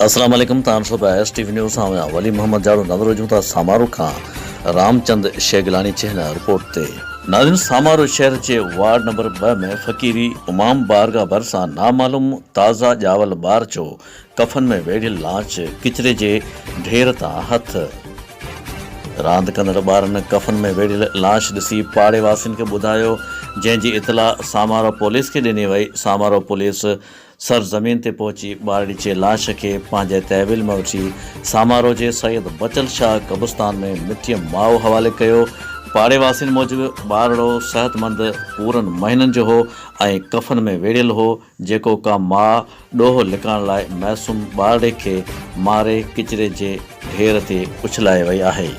السلام عليڪم تان ڏسو پيا ايس ٽي وي نيوز سان آهيان ولي محمد جاڙو نظر وجهون ٿا سامارو کان رام چند شيگلاڻي جي هن رپورٽ تي. ناظرين سامارو شهر جي وارڊ نمبر ٻه ۾ فقيري امام بارگاهه ڀرسان نامعلوم تازا ڄاول ٻار جو ڪفن ۾ ويڙهيل لاش ڪچري جي ڍير تان هٿ. راند ڪندڙ ٻارن ڪفن ۾ ويڙهيل لاش ڏسي پاڙي واسين کي ٻڌايو جنهن جي اطلاع سامارو پوليس کي ڏني وئي سامارو پوليس سرزمين تي پهچي ٻارڙي جي لاش کي پنهنجي تحويل ۾ وٺي سامارو جي سيد بچل شاهه قبرستان ۾ مٽيء ماء حوالي ڪيو. پاڙي واسين موجب ٻارڙو صحتمند پورن مهينن جو هو ۽ ڪفن ۾ ويڙهيل هو، جيڪو ڪا ماء ڏوهه لڪائڻ لاء معصوم ٻارڙي کي ماري ڪچري جي ڍير تي اڇلائي وئي آهي.